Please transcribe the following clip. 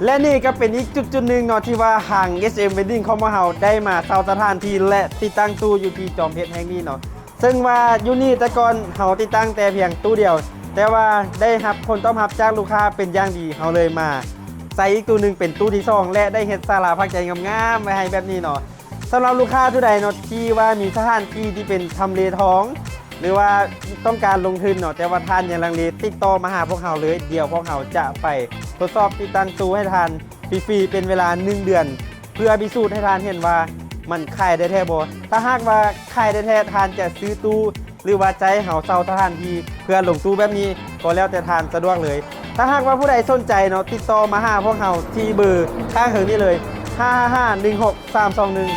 ແລະນີ້ກໍເປັນອີກຈຸດໆໜຶ່ງເນາະ ທີ່ວ່າທາງ ເອສເອັມ ເວັດດິ້ງ ຂອງພວກເຮົາໄດ້ມາເຊົ່າສະຖານທີ່ ແລະ ຕິດຕັ້ງຕູ້ຢູ່ທີ່ຈອມເພັດແຫ່ງນີ້ເນາະ. ເຊິ່ງວ່າຢູ່ນີ້ແຕ່ກ່ອນເຮົາຕິດຕັ້ງແຕ່ພຽງຕູ້ດຽວ, ແຕ່ວ່າໄດ້ຮັບຜົນຕອບຮັບຈາກລູກຄ້າເປັນຢ່າງດີ, ເຮົາເລີຍມາໃສ່ອີກຕູ້ໜຶ່ງເປັນຕູ້ທີສອງ ແລະ ໄດ້ເຮັດສາລາພັກໃຈງາມໆໄວ້ໃຫ້ແບບນີ້ເນາະ. ສຳລັບລູກຄ້າຜູ້ໃດເນາະ ທີ່ວ່າມີສະຖານທີ່ທີ່ເປັນທຳເລທອງ ຫຼືວ່າຕ້ອງການລົງທຶນເນາະ ແຕ່ວ່າທ່ານຍັງລັງເລ, ຕິດຕໍ່ມາຫາພວກເຮົາເລີຍ. ດຽວພວກເຮົາຈະໄປທົດສອບຕິດຕັ້ງຕູ້ໃຫ້ທ່ານຟຣີໆ ເປັນເວລາໜຶ່ງເດືອນ ເພື່ອພິສູດໃຫ້ທ່ານເຫັນວ່າມັນຂາຍໄດ້ແທ້ບໍ່. ຖ້າຫາກວ່າຂາຍໄດ້ແທ້, ທ່ານຈະຊື້ຕູ້ ຫຼືວ່າຈະໃຫ້ເຮົາເຊົ່າສະຖານທີ່ເພື່ອລົງຕູ້ແບບນີ້ ກໍແລ້ວແຕ່ທ່ານສະດວກເລີຍ. ຖ້າຫາກວ່າຜູ້ໃດສົນໃຈເນາະ, ຕິດຕໍ່ມາຫາພວກເຮົາທີ່ເບີຂ້າງເທິງນີ້ເລີຍ ຫ້າຫ້າຫ້າ ໜຶ່ງຫົກ ສາມສອງໜຶ່ງ.